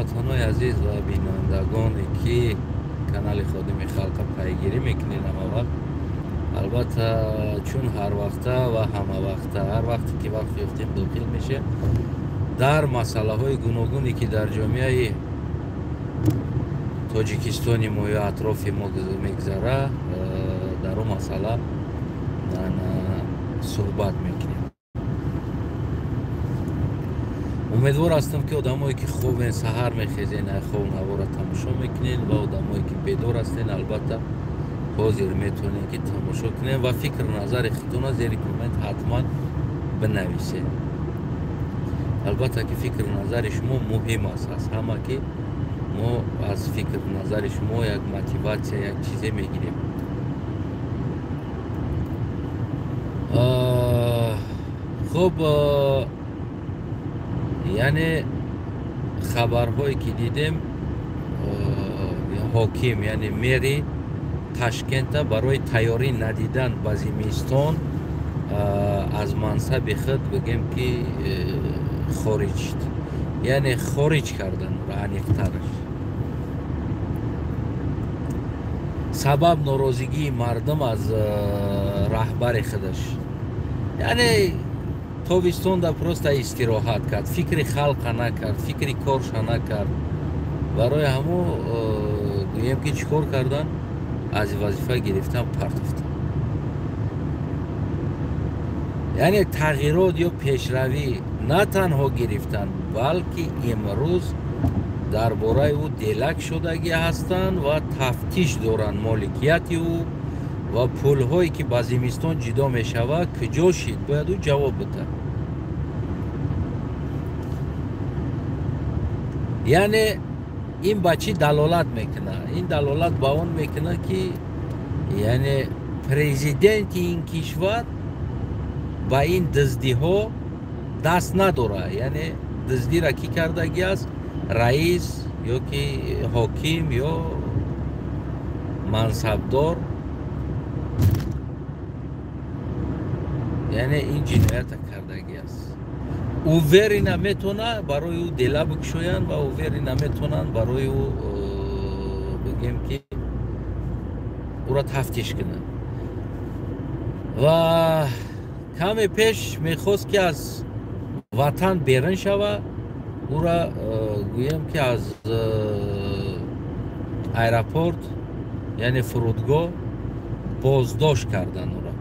Ҳамватанои азиз ва бинандагоне, ки канали Ходими Халқа пайгирӣ мекунед ҳамавақт, албатта чун ҳар вақта ва ҳамавақта, ҳар вақте ки вақт ёфтем дохил мешем дар масъалаҳои гуногуне, ки дар ҷомеаи Тоҷикистони мо ё атрофи мо мегзара, дар он масъала суҳбат мекунем. Умедвор ҳастам, ки одамое ки хобен, саҳар мехезен, хоб навора тамошо мекунед, ва одамое ки бедор ҳастен, албатта ҳозир метавонед, ки тамошо кунед ва фикру назари худтона зери коммент ҳатман бинависед. Албатта ки фикру назари шумо муҳим аст аз ҳама, ки мо аз фикру назари шумо як мотиватсия, як чизе мегирем. Хуб, яъне хабарҳое ки дидем, ҳоким, яъне мери Ташкента барои тайёрӣ надидан ба зимистон аз мансаби худ, бигем ки, хориҷ шуд, яъне хориҷ кардан аниқтараш. Сабаб норозигии мардум аз раҳбари худаш. Яъне тобистонда просто истироҳат кард, фикри халқа накард, фикри корша накард. Барои ҳамо гӯем ки чӣ кор кардан, аз вазифа гирифтан партофтан. Яъне тағйирот ё пешравӣ на танҳо гирифтан, балки имрӯз дар бораи ӯ делак шудагӣ ҳастанд ва тафтиш доранд моликияти ӯ ва пулҳое ки ба зимистон ҷудо мешавад куҷо шид, бояд ӯ ҷавоб бидиҳад. Яъне ин ба чӣ далолат мекунад? Ин далолат ба он мекунад, ки яъне президенти ин кишвар ба ин дуздиҳо даст надорад. Яъне дуздира кӣ кардагӣ аст? Раис ё ки ҳоким ё мансабдор. Яъне ин ҷиноята кардагӣ аст. Уверенно метавона барои ӯ дела бикушоянд ва уверенно метавонанд барои ӯ, бигем ки, ӯро тафтиш кунанд. Ва каме пеш мехост, ки аз ватан берун шава, ӯра, гӯем ки, аз аэропорт, яъне фурудгоҳ боздошт карданд ӯра.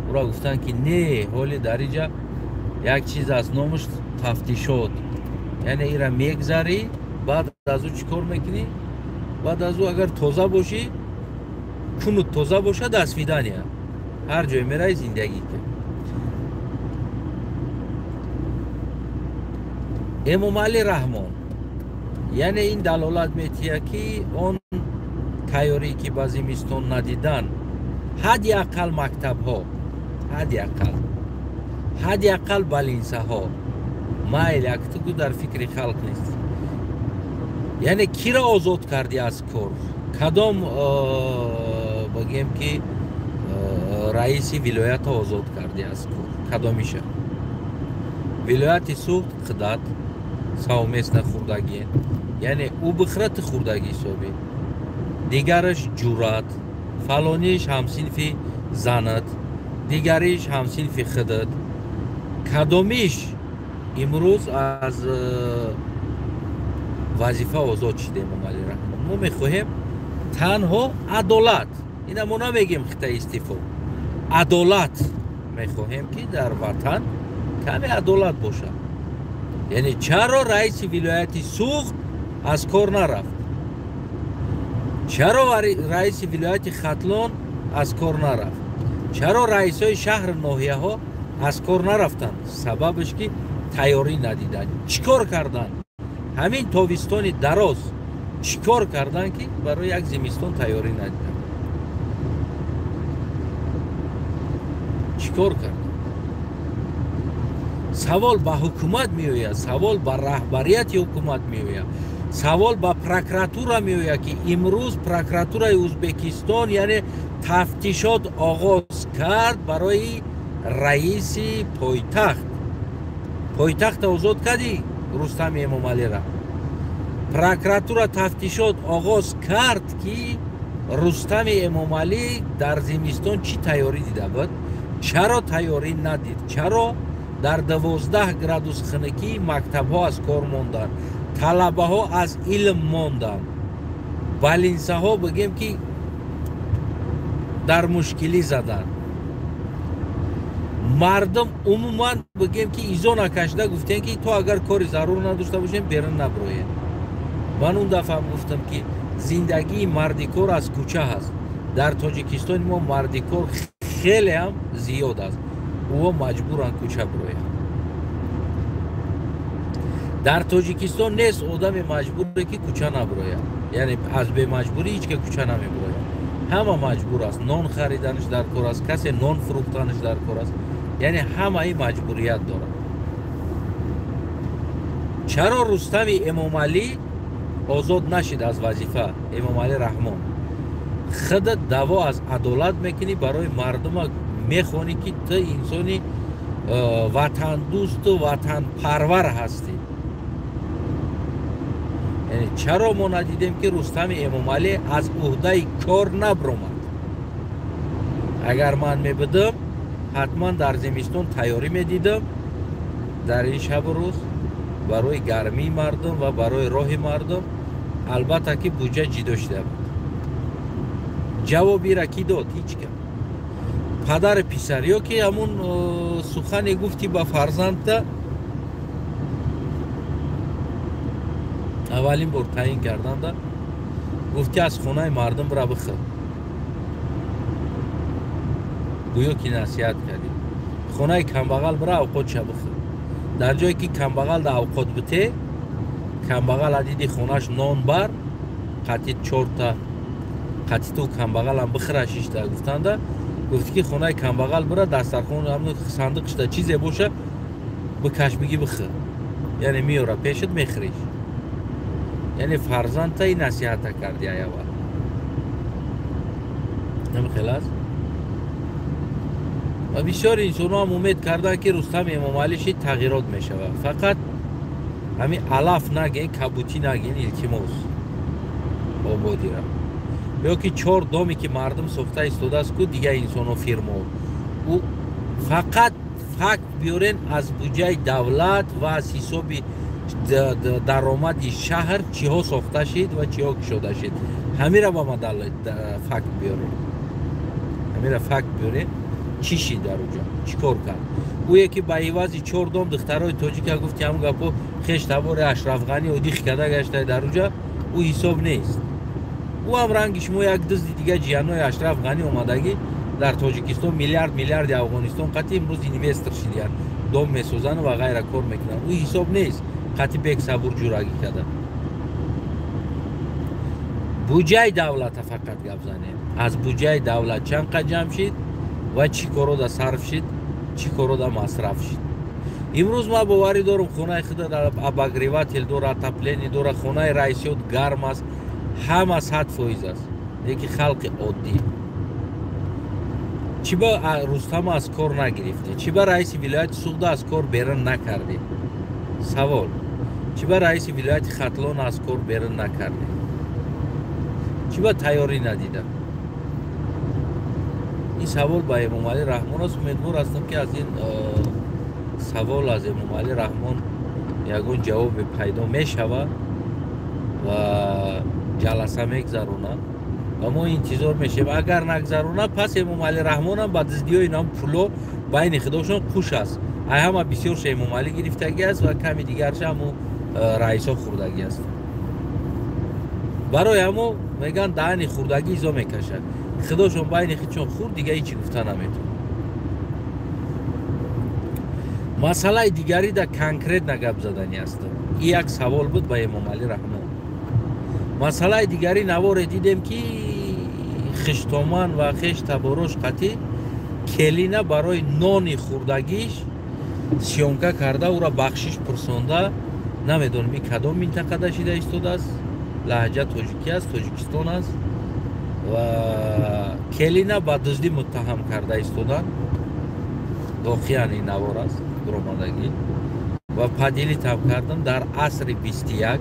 Ӯра гуфтанд, ки не, ҳоли дар инҷа як чиз аст, номаш тафтишот, яъне ира мегзарӣ, баъд аз ӯ чӣ кор мекунӣ? Баъд аз ӯ агар тоза бошӣ, кунут тоза бошад, до свидания, ҳар ҷое меравӣ, зиндагӣ кун. Эмомалӣ Раҳмон, яъне ин далолат метиҳад, ки он тайёрӣ ки ба зимистон надидан, ҳадди ақал мактабҳо, ҳадди ақал больницаҳо, майл яктугу дар фикри халқ нест. Яъне киро озод кардӣ аз кор? Кадом, бигем ки, раиси вилоята озод кардӣ аз кор? Кадомиша? Вилояти Суғд қидат совместно хӯрдагӣ, яъне ӯ бихӯра, ту хӯрдагӣ ҳисобӣ, дигараш ҷурат, фалониш ҳамсинфи занат, дигариш ҳамсинфи худат. Кадомиш имрӯз аз вазифа озод шуда? Эмомалӣ Раҳмон, мо мехоҳем танҳо адолат. Ина мо намегем хита истеъфо, адолат мехоҳем, ки дар ватан каме адолат бошад. Яъне чаро раиси вилояти Суғд аз кор нарафт? Чаро раиси вилояти Хатлон аз кор нарафт? Чаро раисҳои шаҳру ноҳияҳо аз кор нарафтанд? Сабабаш ки тайёрӣ надиданд. Чӣ кор карданд ҳамин тобистони дароз? Чӣ кор карданд, ки барои як зимистон тайёрӣ надиданд? Чӣ кор карданд? Савол ба ҳукумат меояд, савол ба раҳбарияти ҳукумат меояд, савол ба прокуратура меояд, ки имрӯз прокуратураи Ӯзбекистон, яъне тафтишот оғоз кард барои раиси пойтахт. Пойтахта озод кардӣ, Рустами Эмомалира. Прокуратура тафтишот оғоз кард, ки Рустами Эмомалӣ дар зимистон чӣ тайёрӣ дида буд, чаро тайёрӣ надид, чаро дар 12 градус хунукӣ мактабҳо аз кор монданд, талабаҳо аз илм монданд, балинсаҳо бигем ки дар мушкилӣ заданд, мардум умуман бигем ки изо накашида гуфтем ки то агар кори зарур надошта бошем берун наброем. Ман он дафъам гуфтам ки зиндагии мардикор аз кӯча ҳаст. Дар Тоҷикистони мо мардикор хеле ҳам зиёд аст, ӯҳо маҷбуранд кӯча бироянд. Дар Тоҷикистон нест одаме маҷбуре ки кӯча набирояд, яъне аз бемаҷбурӣ ҳеҷ ка кӯча намебирояд. Ҳама маҷбур аст, нон хариданаш дар кор аст, касе нон фурӯхтанаш дар кор аст, яъне ҳамаи маҷбурият дорад. Чаро Рустами Эмомалӣ озод нашид аз вазифа? Эмомалӣ Раҳмон, худат даъво аз адолат мекунӣ, барои мардума мехонӣ ки ту инсони ватандӯсту ватанпарвар ҳастӣ. Яъне чаро мо надидем ки Рустами Эмомалӣ аз уҳдаи кор набромад? Агар ман мебудам, ҳатман дар зимистон тайёрӣ медидам дар ин шабу рӯз барои гармии мардум ва барои роҳи мардум. Албатта ки буҷа ҷидо шуда буд. Ҷавобира кӣ дод? Ҳеҷ кас. Падари писар ё ки ҳамун сухане гуфти ба фарзандта аввалин бор таъин карданда гуфти аз хонаи мардум бира бихӯр, гӯё ки насиҳат кардӣ. Хонаи камбағал бира авқотша бихӯр. Дар ҷое ки камбағал да авқот бите, камбағал адиди хонаш нон бар қатъи чорта қатъи ту камбағалам бихӯра шишта гуфтанда, гуфти ки хонаи камбағал бира дастархон сандиқшда чизе боша бикаш бигӣ бихӯр, яъне меёра пешат мехӯриш. Яъне фарзандта и насиҳата карди аяввал. Намихел аст? Ва бисёр инсонҳо ҳам умед карданд ки Рустам Эмомалӣ шид тағйирот мешавад. Фақат ҳамин алаф наген, кабутӣ наген, илтимос ободира. Ё ки чор доме ки мардум сохта истодааст ку дигар инсонҳо фирмао, ӯ фақат факт биёрен аз буҷаи давлат ва аз ҳисоби даромади шаҳр чиҳо сохта шид ва чиҳо кушода шид. Ҳамира ба ма факт биёрен, ҳамира факт биёрен чӣ шид дар уҷо, чӣ кор кард. Ӯе ки ба ивази чор дом духтарои тоҷика гуфти ҳамун гапо хеш табори Ашрафғанӣ одих карда гаштае дар уҷа, ӯ ҳисоб нест. Ӯ ҳам ранги шумо як дузди дига ҷиянои Ашраф Ғанӣ омадагӣ дар Тоҷикистон миллиард миллиарди Афғонистон қатъи имрӯз инвестор шидиянд, дом месозанд ва ғайра кор мекунанд. Ӯ ҳисоб нест, қатъи бек сабур ҷурагӣ карда. Буҷаи давлата фақат гап занем, аз буҷаи давлат чанд қад ҷамъ шид ва чӣ коро да сарф шид, чӣ коро да масраф шид. Имрӯз ман боварӣ дорам хонаи худа обогреватель дора, отопление дора, хонаи раисиёт гарм аст, ҳама 100% аст. Лекин халқи оддӣ чӣ ба Рустама аз кор нагирифтӣ? Чӣ ба раиси вилояти Суғда аз кор берун накардӣ? Савол: чӣ ба раиси вилояти Хатлон аз кор берун накардӣ? Чӣ ба тайёрӣ надида? Ин савол ба Эмомалӣ Раҳмон аст. Умедвор ҳастам ки аз ин савол аз Эмомалӣ Раҳмон ягон ҷавобе пайдо мешавад ва ҷаласа мегзаронад ва мо интизор мешавем. Агар нагзаронад, пас Эмомалӣ Раҳмонам ба дуздиҳои нам пуло байни худошон қуш аст. Ай ҳама бисёрша Эмомалӣ гирифтагӣ аст ва ками дигарша ҳамо раисо хӯрдагӣ аст. Барои ҳамо мегӯянд даҳани хӯрдагӣ изо мекашад. Худошон байни худшон хӯрд, дига ҳечи гуфта наметавонад. Масъалаи дигари да конкретно гап заданӣ ҳастам. Ин як савол буд ба Эмомалӣ Раҳмон. Масъалаи дигари наворе дидем ки хиштоман ва хеш таборош қатъи келина барои нони хӯрдагиш съёмка карда, ӯра бахшиш пурсонда. Намедонам ин кадом минтақада шида истодааст, лаҳҷа тоҷикӣ аст, Тоҷикистон аст ва келина ба дуздӣ муттаҳам карда истоданд. Воқеан ин навор аст дуромадагӣ ва падилитам кардам. Дар асри 21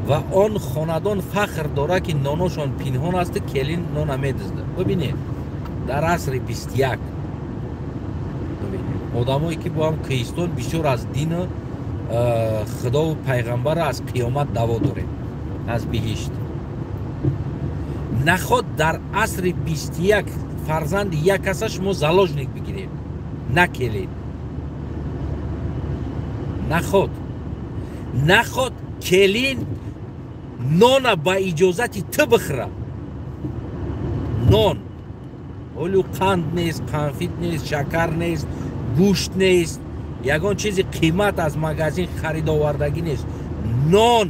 Ва он хонадон фахр дорад, ки ноношон пинҳон аст, келин нона медуздад. Бибинед, дар асри 21 одамое ки бо ҳам кӯҳистон бисёр аз дину худову пайғамбар, аз қиёмат даво дорем, аз биҳишт. Наход дар асри 21 фарзанди як каса шумо заложник бигиред, на келин. Наход келин нона ба иҷозати ту бихӯра. Нон ҳолю қанд нест, қанфит нест, шакар нест, гӯшт нест, ягон чизи қимат аз магазин харидовардагӣ нест. Нон.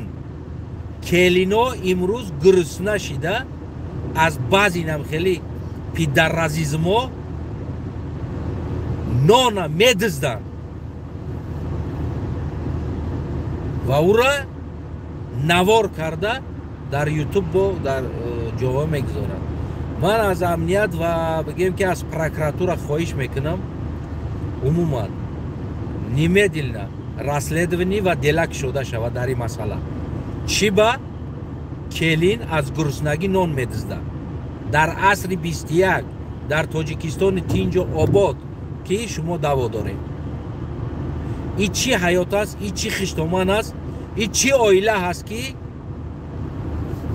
Келино имрӯз гурусна шида аз баъзи нам хеле пидарразизмо нона медузданд ва ӯра навор карда дар ютуб бо дар ҷоҳо мегузорад. Ман аз амният ва бигем ки аз прокуратура хоҳиш мекунам, умуман немедленно расследование ва дела кушода шавад дар ин масъала. Чӣ ба келин аз гуруснагӣ нон медуздад дар асри 21 дар Тоҷикистони тинҷу обод, ки шумо даъво доред? И чӣ ҳаёт аст, и чӣ хиштоман аст, и чӣ оила ҳаст, ки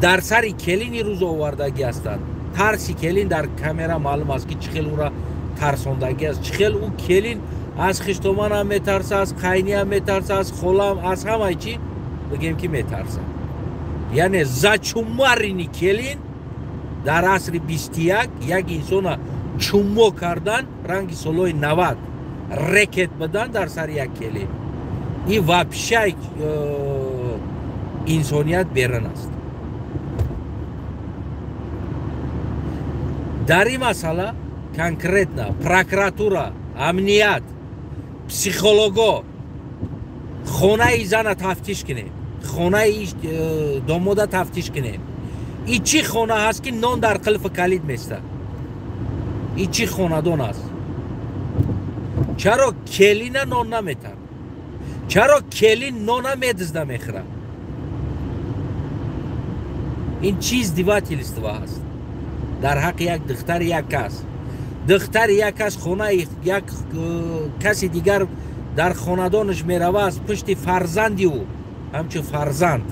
дар сари келини рӯз овардагӣ ҳастанд? Тарси келин дар камера маълум аст, ки чӣ хел ӯра тарсондагӣ аст, чӣ хел ӯ келин аз хиштоманам метарса, аз қайниам метарса, аз холам, аз ҳамаи чӣ бигем ки метарса. Яъне зачумарини келин дар асри 21 як инсона чуммо кардан, ранги солҳои 90 рекет бидан дар сари як келин, и вообще инсоният берун аст. Дар ин масъала конкретно прокуратура, амният, психолого хонаи зана тафтиш кунед, хонаи домода тафтиш кунед. И чӣ хона ҳаст, ки нон дар қилфи калид места? И чӣ хонадон аст? Чаро келина нон наметан? Чаро келин нона медизда мехӯрад? Ин чӣ издевательство ҳаст дар ҳаққи як духтари як кас? Духтари як кас хонаи як каси дигар дар хонадонаш мерава аз пушти фарзанди ӯ, ҳамчун фарзанд.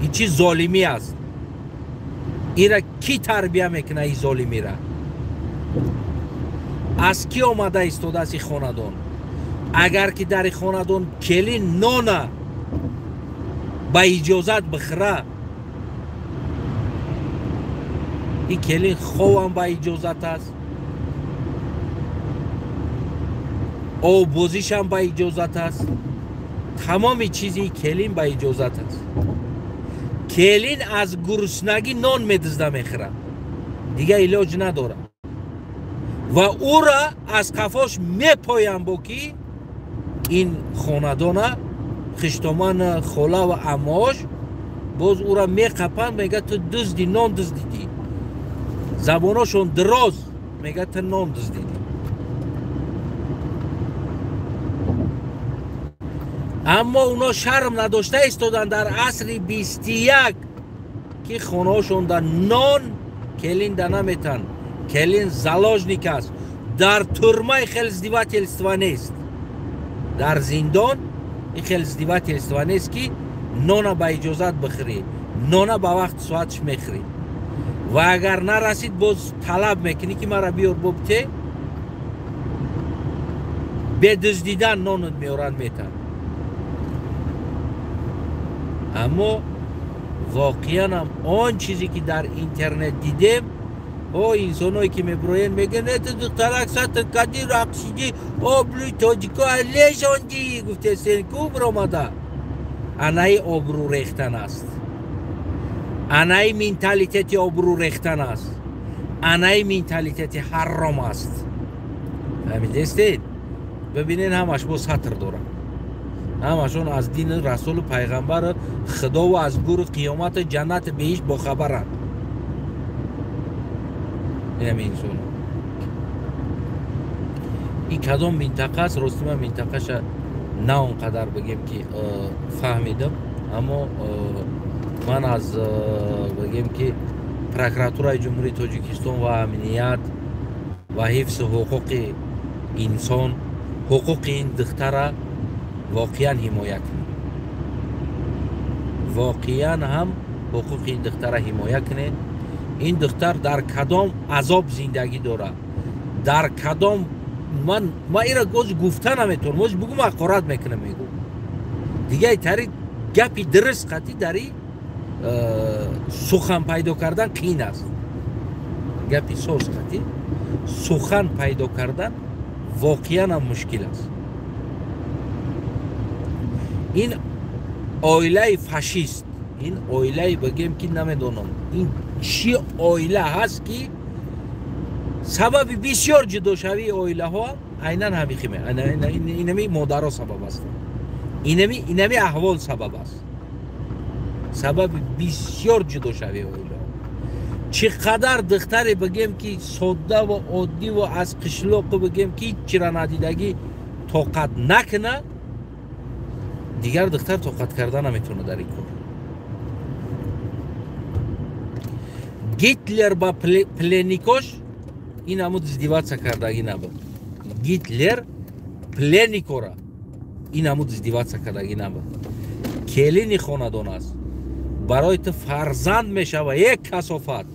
Ин чӣ золимӣ аст? Ира кӣ тарбия мекунад ин золимира? Аз кӣ омада истодааст ин хонадон? Агар ки дар ин хонадон келин нона ба иҷозат бихӯра, ин келин ховам ба иҷозат аст, оббозишам ба иҷозат аст, тамоми чизи келин ба иҷозат аст. Келин аз гуруснагӣ нон медизда мехӯрад, дигар илоҷ надорад ва ӯра аз қафош мепоянд, бо ки ин хонадона хиштоман, хола ва аммош боз ӯра меқапанд, мегӯяд ту дузди, нон дуздидӣ. Забоношон дароз, мегӯяд ту нон дуздидӣ. Аммо уно шарм надошта истоданд дар асри 21, ки хонаҳошонда нон келин да наметанд. Келин заложник аст. Дар турмаи хел издевательство нест, дар зиндон ин хел издевательство нест, ки нона ба иҷозат бихӯрӣ, нона ба вақти соатш мехӯрӣ ва агар нарасид боз талаб мекунӣ, ки мара биёр бобте, бедуздидан нонат меоранд метанд. Аммо воқеан ҳам он чизе ки дар интернет дидем, о инсоное ки мебироянд мегӯянд: «Э, ту духтарак сатр кади, рақсидӣ, обрӯи тоҷико лешондӣ», гуфтесен ку биромада. Анаи обрӯ рехтан аст, анаи менталитети обрӯ рехтан аст, анаи менталитети ҳаром аст. Фаҳмидестед? Бибинед, ҳамаш бо сатр дорад, ҳамашон аз дини расулу пайғамбару худову аз гуру қиёмату ҷаннату беҳишт бохабаранд. Инам инсон. Ин кадом минтақа аст? Рости ман минтақаша на он қадар бигем ки фаҳмидам, Аммо ман аз бигем ки прокуратураи Ҷумҳурии Тоҷикистон ва амният ва ҳифзи ҳуқуқи инсон, ҳуқуқи ин духтара воқеан ҳимоя кунед. Воқеан ҳам ҳуқуқи ин духтара ҳимоя кунед. Ин духтар дар кадом азоб зиндагӣ дорад, дар кадом ман ира гоз гуфта наметавонам, оз бугум ҳақорат мекунам, мегӯ. Дигаи тари гапи дуруст қатӣ дари сухан пайдо кардан қиин аст. Гапи соз қатӣ сухан пайдо кардан воқеан ҳам мушкил аст. Ин оилаи фашист, ин оилаи бигем ки намедонам ин чӣ оила ҳаст ки сабаби бисёр ҷудошавии оилаҳо айнан ҳамихиме, инами модаро сабаб ҳастанд, инами аҳвол сабаб аст, сабаби бисёр ҷудошавии оилаҳо. Чӣ қадар духтаре бигем ки содда ва оддӣ ва аз қишлоқу бигем ки ҳиччира надидагӣ тоқат накуна, дигар духтар тоқат карда наметавонад дар ин кор. Гитлер ба пленникош ин ҳамуд издеваться кардагӣ набуд. Гитлер пленникора ин ҳамуд издеваться кардагӣ набуд. Келини хонадон аст, барои ту фарзанд мешава, э касофат,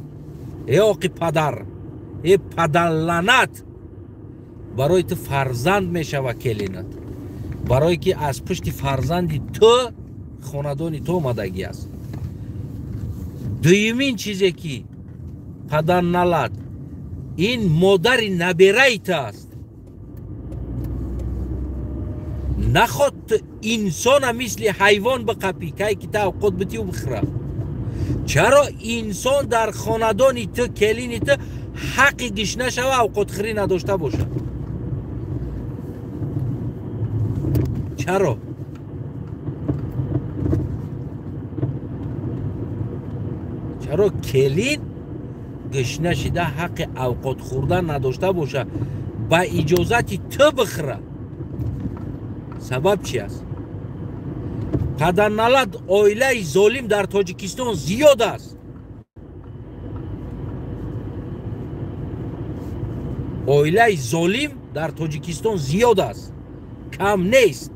э оқи падар, э падалланат, барои ту фарзанд мешава келинат, барое ки аз пушти фарзанди ту хонадони ту омадагӣ аст. Дуюмин чизе ки падарналат ин модари набераи ту аст. Наход ту инсона мисли ҳайвон биқапӣ, кай ки ту авқот битию бихӯра. Чаро инсон дар хонадони ту, келини ту ҳаққи гишна шава, авқотхӯрӣ надошта бошад? Чаро? Чаро келин гишна шида ҳаққи авқот хӯрдан надошта бошад, ба иҷозати ту бихӯра? Сабаб чи аст? Падарналат оилаи золим дар Тоҷикистон зиёд аст. Оилаи золим дар Тоҷикистон зиёд аст, кам нест.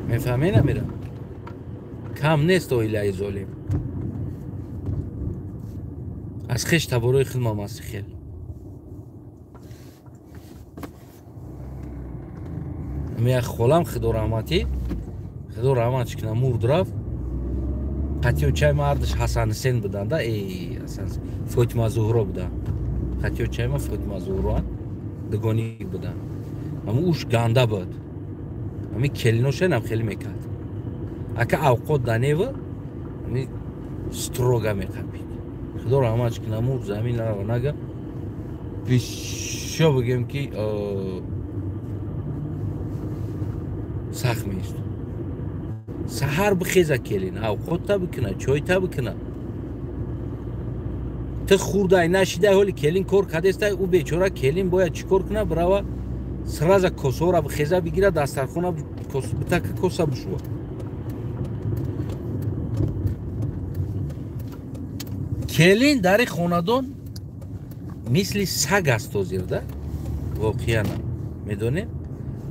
Мефаҳмед намерам? Кам нест оилаи золим. Аз хеш таборои хидмам аст хел. Мея холам худо раҳматӣ, худо раҳматш кунад, мурд рафт. Қатиё чай мардаш Ҳасан Ҳусен буданда, Ҳасан Фотима Зуҳро буданд. Қатиё чайма Фотима Зуҳро дугоник буданд. Аммо уш ганда буд. Ами келиношенам хеле мекард. Ака авқот данева, ами строга меқапид. Худо раҳматш кунад, мурд замин нарава нага. Бисёр бигем ки сахт меист. Саҳар бихеза келин, авқотта бикуна, чойта бикуна. Ту хурдай нашидай, ҳоли келин кор кардестай, ӯ бечора келин бояд чӣ кор куна? Бирава сраза косора бихеза бигира, дастархона битака коса бишува. Келин дари хонадон мисли саг аст ҳозир, да? Воқеан медонем?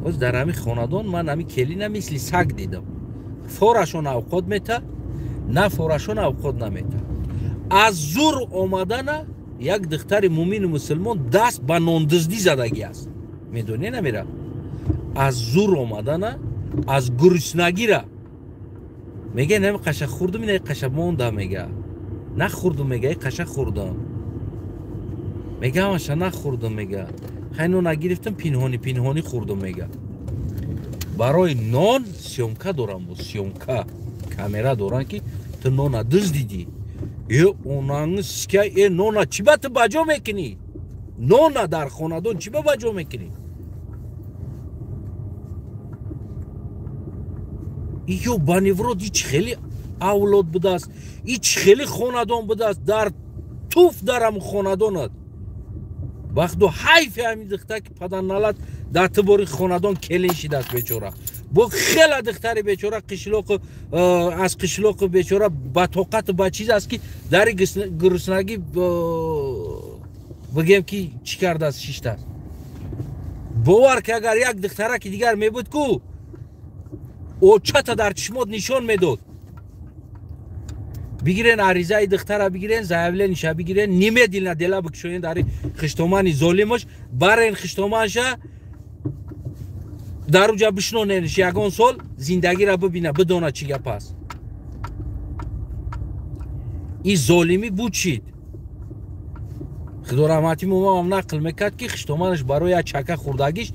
Оз дар ҳамин хонадон ман ҳамин келина мисли саг дидам. Форашон авқот мета, на форашон авқот намета. Аз зур омадана як духтари мумину мусулмон даст ба нондиздӣ задагӣ аст. Медонӣ намера? Аз зур омадана, аз гуруснагира. Мега нами қаша хӯрдум, ина қаша монда мега. Нахӯрдум мега, қаша хӯрдам. Мега ҳамаша нахӯрдум мега. Хай нон нагирифтам, пинҳонӣ пинҳонӣ хӯрдум мега. Барои нон съёмка дорам, бо съёмка камера дорам ки ту нона дуздидӣ. Э онанг ска э нона чӣ ба ту баҷо мекунӣ? Нона дар хонадон чӣ ба баҷо мекунӣ? Ё баневрод ич хеле авлод будааст, и чӣ хели хонадон будааст, дар туф дарам хонадонат. Вақту ҳайфи ҳамин духтар ки падарналат дар ту бори хонадон келин шидааст бечора. Бо хела духтари бечора қишлоқу аз қишлоқу бечора ба тоқату ба чиз аст ки дари гуруснагӣ бигем ки чӣ кардааст, шиштааст. Бовар ки агар як духтараки дигар мебуд ку очата дар чишмот нишон медод. Бигирен аризаи духтара, бигирен заявлениша, бигирен немедленно дела бикушоен дари хиштомани золимаш, барен хиштоманша дар уҷа бишноненш ягон сол зиндагиро бибина, бидона чӣ гап аст. И золимӣ буд чид. Худо раҳматӣ момаам нақл мекард ки хиштоманаш барои як чака хӯрдагиш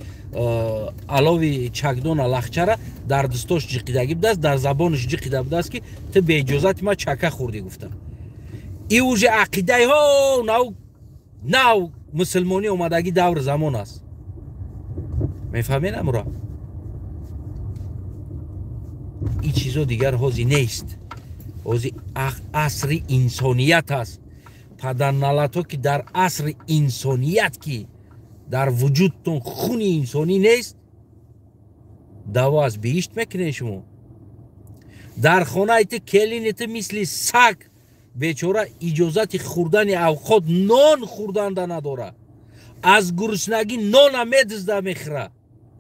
алови чакдона лахчара дар дустош ҷиқидагӣ будааст, дар забонаш ҷиқида будааст ки ту беиҷозати ма чака хӯрдӣ гуфта. И уже ақидаи ҳо нав мусулмонӣ омадагӣ даври замон аст. Мефаҳмед амро? И чизо дигар ҳози нест. Ҳози асри инсоният аст. Падарналато ки дар асри инсоният ки дар вуҷудтон хуни инсонӣ нест, даво аз биҳишт мекунед шумо. Дар хонаи ту келини ту мисли саг бечора иҷозати хӯрдани авқот нон хӯрданда надора. Аз гуруснагӣ нона медизда мехӯра,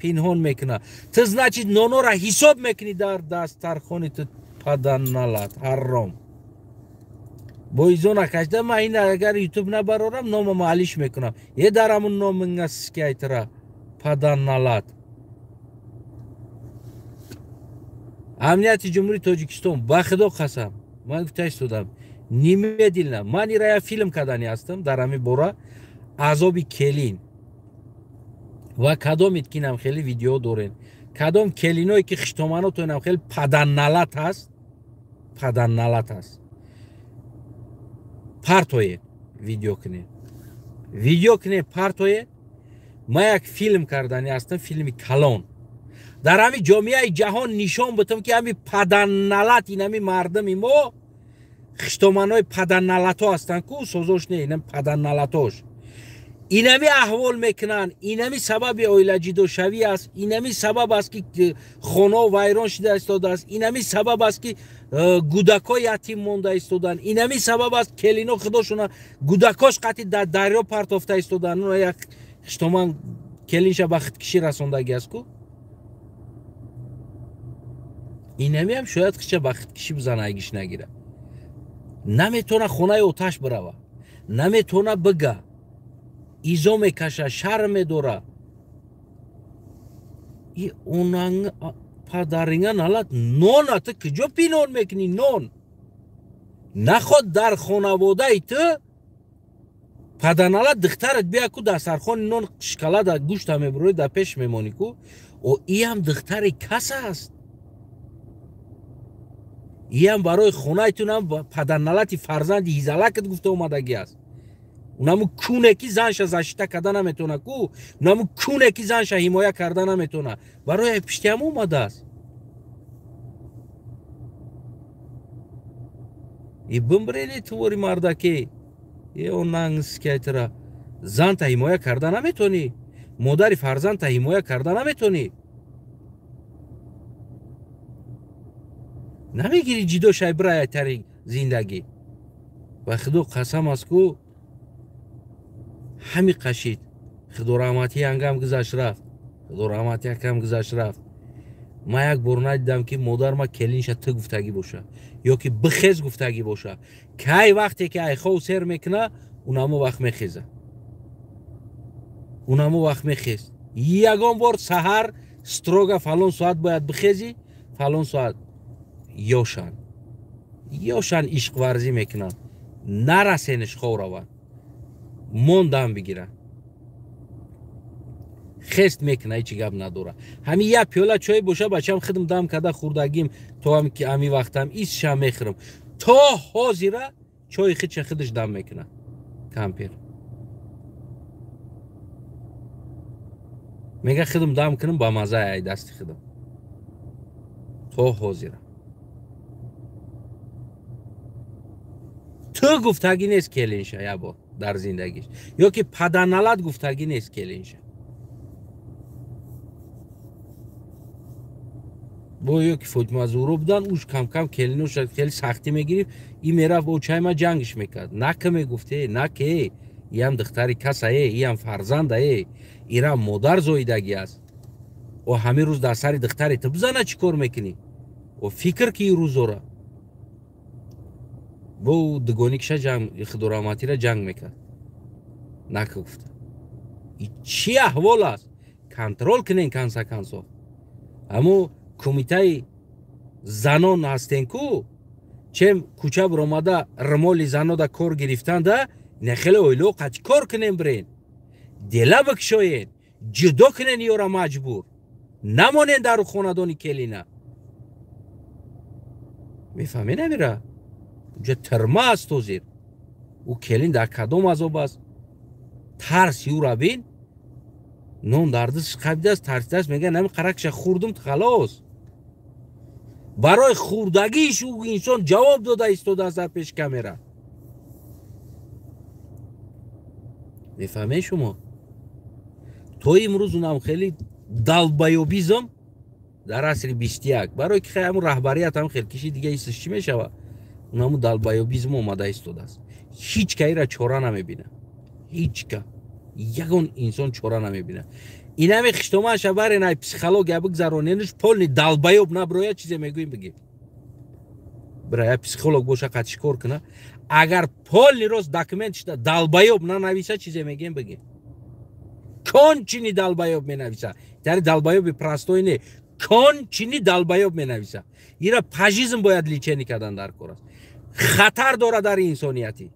пинҳон мекуна. Ту значит нонора ҳисоб мекунӣ дар дастархони ту падарналат ҳарром. Бо изона кашда ман ин агар ютуб набарорам номамо алиш мекунам. Е дар ҳамун номинга скайтра падарналат. Амнияти Ҷумҳурии Тоҷикистон ба худо қасам ман гуфта истодам немедленно ман ира як филм кардани ҳастам дар ҳамин бора азоби келин ва кадомит ки инам хеле видео дорен, кадом келиное ки хиштоманото инам хеле падарналат аст, падарналат аст, партоед, видео кунед, видео кунед, партоед. Ман як филм кардани ҳастам, филми калон дар ҳамин ҷомеаи ҷаҳон нишон бутам ки ҳамин падарналат ин ҳамин мардуми мо хиштоманои падарналато ҳастанд ку созош не, инам падарналатош инами аҳвол мекунанд, инами сабаби оилаҷидошавӣ аст, инами сабаб аст ки хонао вайрон шида истодааст, инами сабаб аст ки гӯдакҳо ятим монда истоданд, инами сабаб аст келино худошона гӯдакош қатъи дар дарё партофта истоданд. Як хиштоман келинша ба худкишӣ расондагӣ аст ку, инамиам шояд хича ба худкишӣ бизана айгиш нагира. Наметона хонаи оташ бирава, наметона бига, изо мекаша, шарм медора. И онанг падаринга налат нона ту куҷо пинон мекунӣ нон? Наход дар хонаводаи ту падарналат духтарат бия ку дастархони нон шоколада гӯшта мебурӣ дар пеш мемонӣ ку. О иам духтари кас аст, иам барои хонаи ту нам падарналати фарзанди ҳизалакат гуфта омадагӣ аст. Унаму куне ки занша защита карда наметона ку, унаму куне ки занша ҳимоя карда наметона, барои пиштиам омадааст. И бимбирени твори мардаке, е онангскайтра занта ҳимоя карда наметонӣ, модари фарзандта ҳимоя карда наметонӣ, намегирӣ ҷидо шайбирая тари зиндагӣ. Ба худо қасам аст ку ҳами қашид. Худо раҳматӣ янгам гузашт рафт, худо раҳматӣ якам гузашт рафт. Ман як бор надидам ки модар ма келинша ту гуфтагӣ боша ё ки бихез гуфтагӣ боша. Кай вақте ки айхов сер мекуна, унамо вақт мехеза, унамо вақт мехез. Ягон бор саҳар строго фалон соат бояд бихезӣ, фалон соат. Ёшан ёшан ишқварзӣ мекунанд, нарасениш хов раванд, мондам бигиранд, хест мекуна, ҳеҷ гап надора. Ҳамин як пиёла чой боша, бачам худам дам карда хӯрдагим то ҳамин вақтам исша мехӯрам. То ҳозира чойи худша худаш дам мекуна кампир. Мега худам дам кунам ба маззаи ай дасти худам. То ҳозира. Ту гуфтагӣ нест келинша як бор дар зиндагиш, ё ки паданалат гуфтагӣ нест келинша. Бо ё ки Фотима Зуҳро будан, уш кам-кам келиноша хеле сахтӣ мегирифт, и мерафт бо чайма ҷангиш мекард. Нака мегуфт, наке, иам духтари касае, иам фарзандае, ирам модар зоидагӣ аст. О ҳамин рӯз дар сари духтари ту бизана чӣ кор мекунӣ? О фикр ки ин рӯзора. Бо дугоникша ҷанг, худораҳматира ҷанг мекард. Нака гуфта. И чӣ аҳвол аст? Контрол кунен канса кансо. Аммо кумитаи занон ҳастен ку, чем кӯча биромада румоли занода кор гирифтанда, не хеле оилао қати кор кунен бирен. Дела бикшоен, ҷудо кунен ёра маҷбур. Намонен дар хонадони келина. Мефаҳмед амира? Уҷа тирма аст ҳозир. Ӯ келин дар кадом азоб аст? Тарси ӯра бин, нон дар дасташ қабидааст, тарсидааст, мегӯяд нами қаракша хӯрдум, халос. Барои хӯрдагиш ӯ инсон ҷавоб дода истодааст дар пеши камера. Мефаҳмед шумо? То имрӯз унам хеле долбоёбизм дар асри 21, барои ки ҳамун раҳбарият ҳам хел киши дига ҳиссаш чӣ мешавад? Унаму долбоёбизм омада истодааст. Ҳеҷ ка ира чора намебинад. Ҳеҷ ка. Ягон инсон чора намебинад. Инами хиштомаша барен ай психология бигзароненш, полный долбоёб наброя, чизе мегӯем бигем. Бира я психолог боша қати кор куна. Агар полный рост документ шида долбоёб нанависа, чизе мегӯем бигем. Конченый долбоёб менависа. Тари долбоёби простой не, конченый долбоёб менависа. Ира пажизм бояд лечение кардан дар кор аст. Хатар дорад дар инсониятӣ.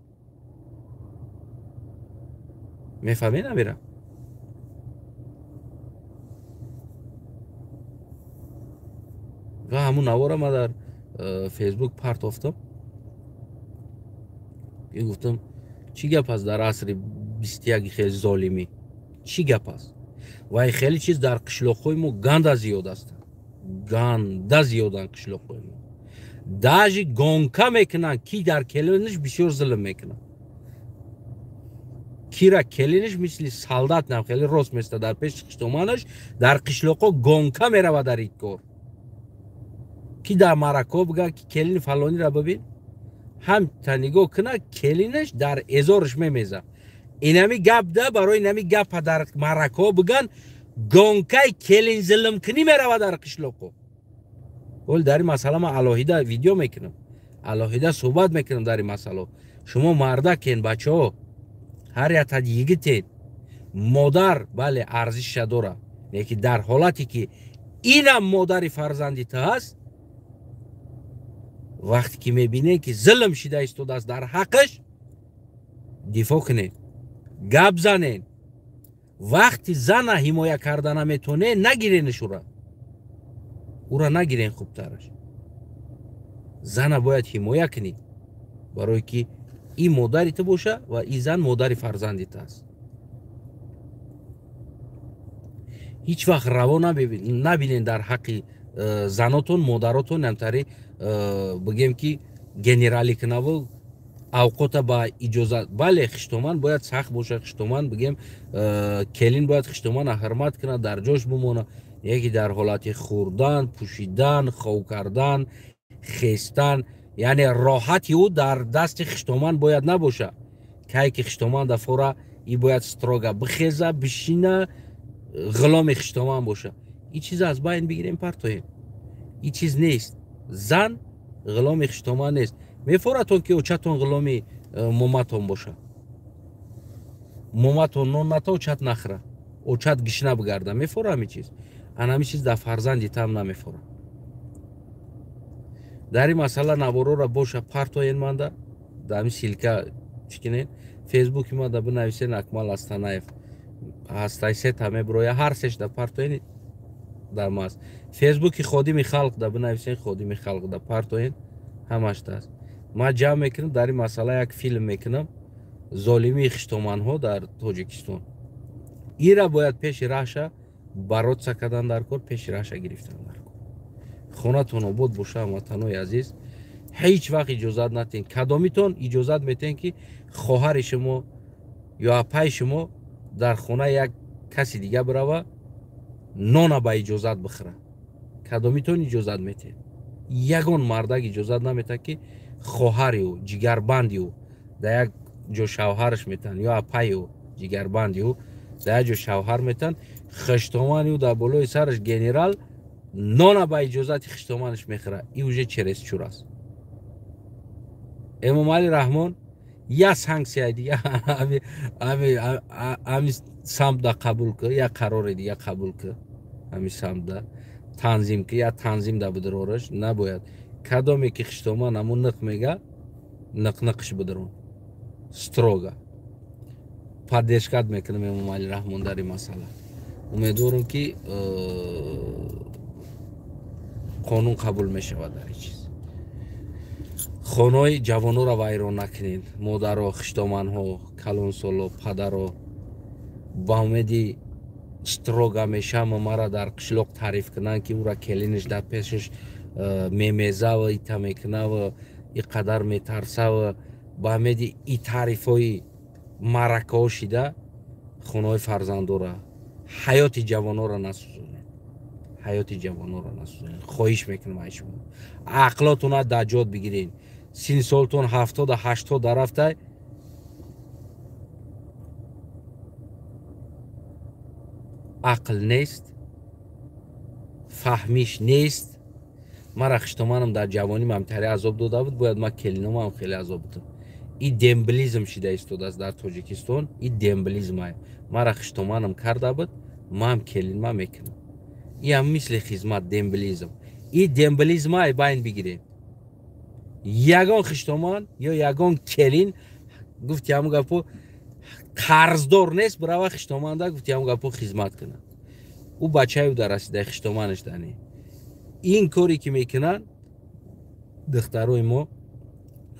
Мефаҳмед амира? Ва ҳамун навора ма дар Фейсбук партофтам. И гуфтам, чӣ гап аст дар асри 21 хеле золимӣ? Чӣ гап аст? Ва хеле чиз дар қишлоқҳои мо ганда зиёд ҳастанд. Ганда зиёданд қишлоқҳои мо. Даже гонка мекунанд, ки дар келинаш бисёр зулм мекунанд. Кира келинаш мисли солдат нам хеле рост места дар пеши хиштоманаш, дар қишлоқҳо гонка меравад дар ин кор. Ки дар марако бигӯяд ки келини фалонира бибин, ҳам та нигоҳ кунад, келинаш дар эзораш мемезад. Инами гап да барои инами гапа дар марако бигӯянд, гонкаи келин зулмкунӣ меравад дар қишлоқҳо. Ҳол дар ин масъала ман алоҳида видео мекунам, алоҳида суҳбат мекунам дар ин масъала. Шумо мардакен бачаҳо, ҳар як йигитен, модар бале арзишша дорад, лекин дар ҳолате ки инам модари фарзанди ту ҳаст, вақте ки мебинед ки зулм шида истодааст дар ҳаққаш, дифоъ кунед, гап занед. Вақти зана ҳимоя карда наметонед, нагиренаш ӯра, ӯра нагирен хубтараш. Зана бояд ҳимоя кунӣ, барое ки ин модари ту боша ва ин зан модари фарзанди ту аст. Ҳеҷ вақт раво набинед дар ҳаққи занотон, модаротон намтари бигем ки генералӣ кунаву авқота ба иҷозат. Бале, хиштоман бояд сахт боша, хиштоман бигем келин бояд хиштомана ҳурмат кунад, дар ҷош бимонад. Яке дар ҳолати хӯрдан, пӯшидан, хов кардан, хестан, яъне роҳати ӯ дар дасти хиштоман бояд набошад. Кай ки хиштоман дафора, и бояд строго бихеза, бишина, ғуломи хиштоман боша. Ин чиз аз байн бигирем, партоем. Ин чиз нест. Зан ғуломи хиштоман нест. Мефоратон ки очатон ғуломи моматон боша. Моматон нон ната, очат нахӯра, очат гишна бигарда. Мефора ҳамин чиз. Ан ҳамин чиз дар фарзанди там намефора. Дар ин масъала наворора боша партоен манда, дар ҳамин силка чӣ кинен, Фейсбуки манда бинависен Акмал Астанаев. Ҳастай сета меброя, ҳар сеш да партоен дар маст. Фейсбуки Ходими халқ да бинависен, Ходими халқ да партоен, ҳамаш даст. Ман ҷамъ мекунам дар ин масъала як филм мекунам, золимии хиштоманҳо дар Тоҷикистон. Ира бояд пеши раҳша баротса кардан дар кор, пеши раҳша гирифтан дар кор. Хонатон обод боша, ҳамватанои азиз. Ҳеҷ вақт иҷозат натиҳед. Кадомитон иҷозат метиҳед, ки хоҳари шумо ё апаи шумо дар хона як каси дига бирава, нона ба иҷозат бихӯра? Кадомитон иҷозат метиҳед? Ягон мардак иҷозат наметиҳад, ки хоҳари ӯ, ҷигарбанди ӯ дар як ҷо шавҳараш метиҳанд, ё апаи ӯ, ҷигарбанди ӯ дар як ҷо шавҳар метиҳанд, хиштомани ӯ дар болои сараш генерал нона ба иҷозати хиштоманаш мехӯра. И уже чересчур аст. Эмомалӣ Раҳмон як санксияи дига ҳами самтда қабул кар, як қарори дига қабул кар, ҳами самтда танзим ки як танзим да бидирораш набояд. Кадоме ки хиштоман ҳамун ниқ мега, ниқниқш бидирон строго поддержкат мекунам Эмомалӣ Раҳмон дар ин масъала. Умедворам, ки қонун қабул мешавад дар ин чиз. Хонаҳои ҷавононро вайрон накунед, модаро, хиштоманҳо, калонсоло, падаро. Ба умеди строго мешама мара дар қишлоқ таъриф кунанд, ки ӯра келинаш дар пешаш мемезава, ита мекунава, и қадар метарсава, ба умеди и таърифҳои маъракаҳо шида хонаҳои фарзандора, ҳаёти ҷавононро насӯзонед, ҳаёти ҷавононро насӯзонед. Хоҳиш мекунам ай шумо, ақлотона дар ҷод бигиред. Синни солтон 70, 80 рафтай, ақл нест, фаҳмиш нест. Мара хиштоманам дар ҷавоним ҳамтари азоб дода буд, бояд ман келиномам хеле азоб будам. И дембелизм шида истодааст дар Тоҷикистон, и дембелизм. Мара хиштоманам карда буд, ман келинма мекунам. И ҳам мисли хизмат дембелизм. И дембелизма ай байн бигирем. Ягон хиштоман ё ягон келин гуфти ҳамун гапо қарздор нест, бирава хиштоманда гуфти ҳамун гапо хизмат кунад. Ӯ бачаи ӯ дар расида хиштоманаш дани. Ин коре ки мекунанд духтарои мо,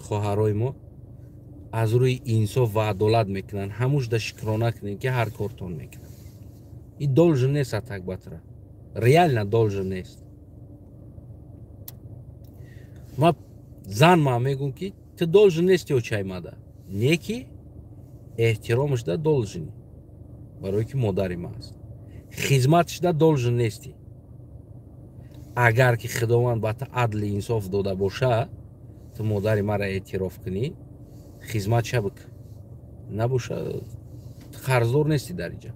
хоҳарои мо аз рӯи инсоф ва адолат мекунанд. Ҳамуш да шукрона кунед, ки ҳар кортон мекунанд. И должен нест атакбатра, реально должен нест. Ма зан ма мегӯм, ки ту должен нести очай мада, не ки эҳтиромаш да должен и, барое ки модари ма аст. Хизматш да должен нестӣ. Агар ки Худованд ба ту адли инсоф дода боша, ту модари маро эътироф кунӣ, хизматша бикун. Набоша, қарздор нестӣ. Дар инҷа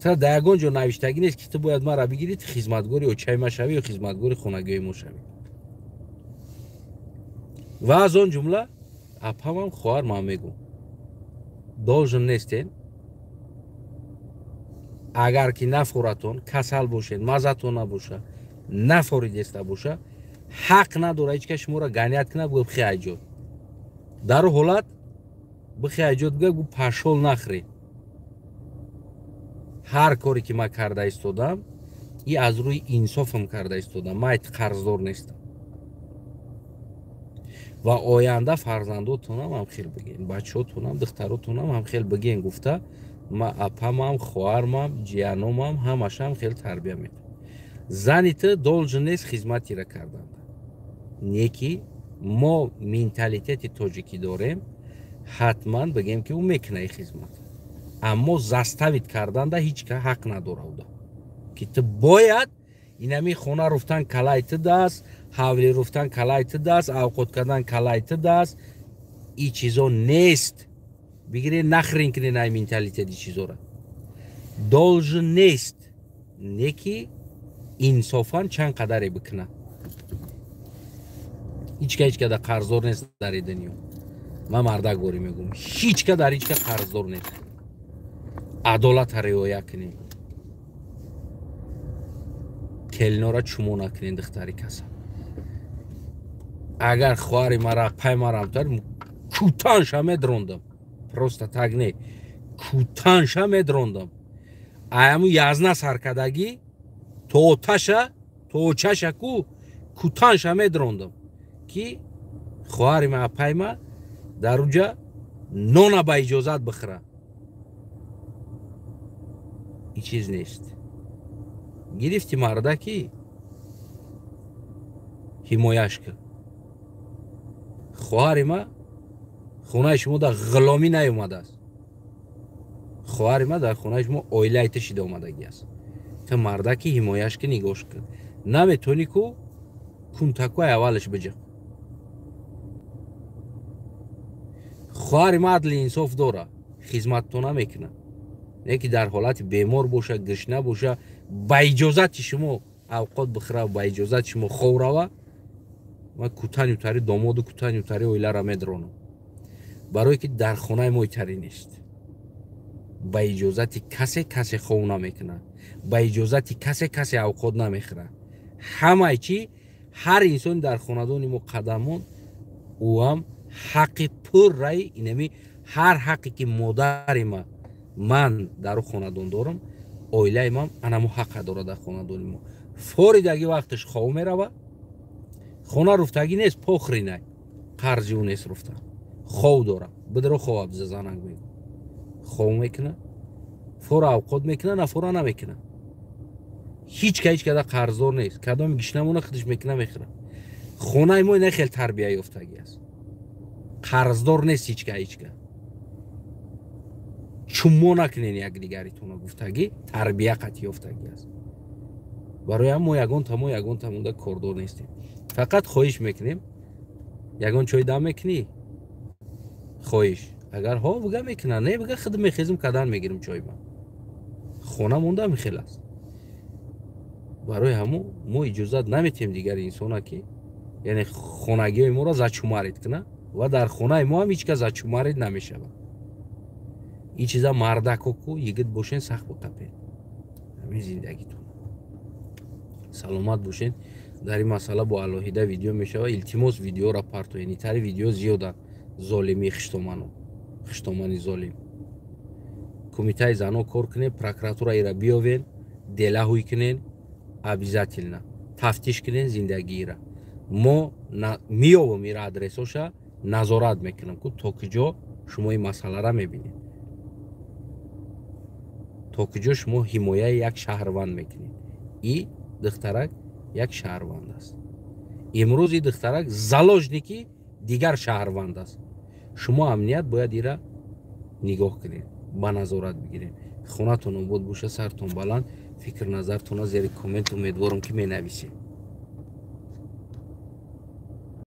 ту дар ягон ҷо навиштагӣ нест, ки ту бояд маро бигирӣ, ту хизматгори очаи ма шавӣ ё хизматгори хонагиҳои мо шавӣ. Ва аз он ҷумла апамам, хоҳар ман мегӯм, должен нестен. Агар ки нафоратон, касал бошед, мазатон набоша, нафоридеста боша, ҳақ надора ҳеҷ кас шуморо ганият кунад, бугӯ бихе айҷод. Дар ҳолат бихе айҷод, бугӯ гу пашол нахӯред. Ҳар коре ки ман карда истодам, и аз рӯи инсофам карда истодам. Ман қарздор нестам. Ва оянда фарзандотонам ҳам хел бигӯен, бачаҳотонам, духтаротонам ҳам хел бигӯен. Гуфта ма апамам, хоҳармам, ҷияномам ҳамашам хел тарбия мекунам. Зани ту должен нест хизматира кардан. Не ки мо менталитети тоҷикӣ дорем, ҳатман бигем, ки ӯ мекуна хизмат, аммо заставить карданда ҳеҷ ка ҳақ надора уда, ки ту бояд инами хона руфтан калай ту даст, ҳавлӣ руфтан калай ту даст, авқот кардан калай ту даст. И чизо нест. Бигире нахрен кунед ай менталитети чизора. Должен нест, не ки инсофан чанд қадаре бикунад. Ҳичка ҳичка да қарздор нест дар и дунё. Ман мардак борӣ мегӯм, ҳичка дар ҳичка қарздор нест. Адолата риоя кунем, келинора чумо накунем. Духтари каса, агар хоҳари мара, пай марамтар, кутанша медрондам, просто так не, кутанша медрондам. Аяму язна саркадагӣ то оташа, то очаша ку кутанша медрондам, ки хоҳари ма, апай ма дар уҷа нона ба иҷозат бихӯра. И чиз нест. Гирифти мардаки, ҳимояш кар. Хоҳари ма хонаи шумо дар ғуломӣ наёмадааст. Хоҳари ма дар хонаи шумо оилаи ту шида омадагӣ аст. Ту мардаки ҳимояш ки нигоҳш кун. Наметонӣ ку кунтакуай аввалаш биҷиқ. Хоҳари ма адли инсоф дора, хизматтона мекунад. Не ки дар ҳолати бемор боша, гушна боша, ба иҷозати шумо авқот бихӯра, ба иҷозати шумо хов рава, ман кутанютари домоду кутанютари оилара медронам. Барое ки дар хонаи мо итарӣ нест. Ба иҷозати касе касе хов намекунад, ба иҷозати касе касе авқот намехӯрад. Ҳамаи чӣ ҳар инсони дар хонадони мо қадамон ӯ ҳам ҳаққи пурраи инами ҳар ҳаққе ки модари ма ман дар ӯ хонадон дорам, оилаи ман анамо ҳаққа дорад дар хонадони мо. Форидаги вақташ хов мерава, хона руфтагӣ нест, похринай, қарзи ӯ нест руфта. Хов дора, бидро хов абза занак мегӯ. Хов мекуна, фора авқот мекуна, на фора намекуна. Ҳеч ка ҳеч када қарздор нест. Кадоми гишнамона худаш мекуна, мехӯра. Хонаи мо ина хел тарбия ёфтагӣ аст. Қарздор нест ҳеч ка ҳеч ка. Чуммо накунен якдигаритона гуфтагӣ, тарбия қатъ ёфтагӣ аст. Барои ҳам мо ягон тамо ягон тамонда кордор нестем. Фақат хоҳиш мекунем, ягон чой дам мекунӣ? Хоҳиш. Агар ҳо бига мекуна, не бига худ мехезм кадан мегирим чой ма. Хона монда мехел аст. Барои ҳамо мо иҷозат наметиҳем дигар инсона ки яъне хонагиҳои моро зачумарид куна ва дар хонаи мо ҳам ҳеч кас зачумарид намешавад. Ин чиза мардако ку йигит бошен, сахт биқапед. Ҳамин зиндагитон. Саломат бошен. Дар ин масъала бо алоҳида видео мешавад. Илтимос видеоро партоед. Итари видео зиёданд. Золими хиштомано. Хиштомани золим. Кумитаи зано кор кунед, прокуратура ира биёвен, дела ҳуй кунен, обязательно тафтиш кунен зиндагиира. Мо меёвам ира адресоша, назорат мекунам ку то куҷо шумо ин масъалара мебинед. То куҷо шумо ҳимояи як шаҳрванд мекунед. И духтарак як шаҳрванд аст. Имрӯз и духтарак заложники дигар шаҳрванд аст. Шумо амният бояд ира нигоҳ кунед, ба назорат бигиред. Хонатон обод боша, сартон баланд, фикр назартона зери коммент умедворам ки менависед.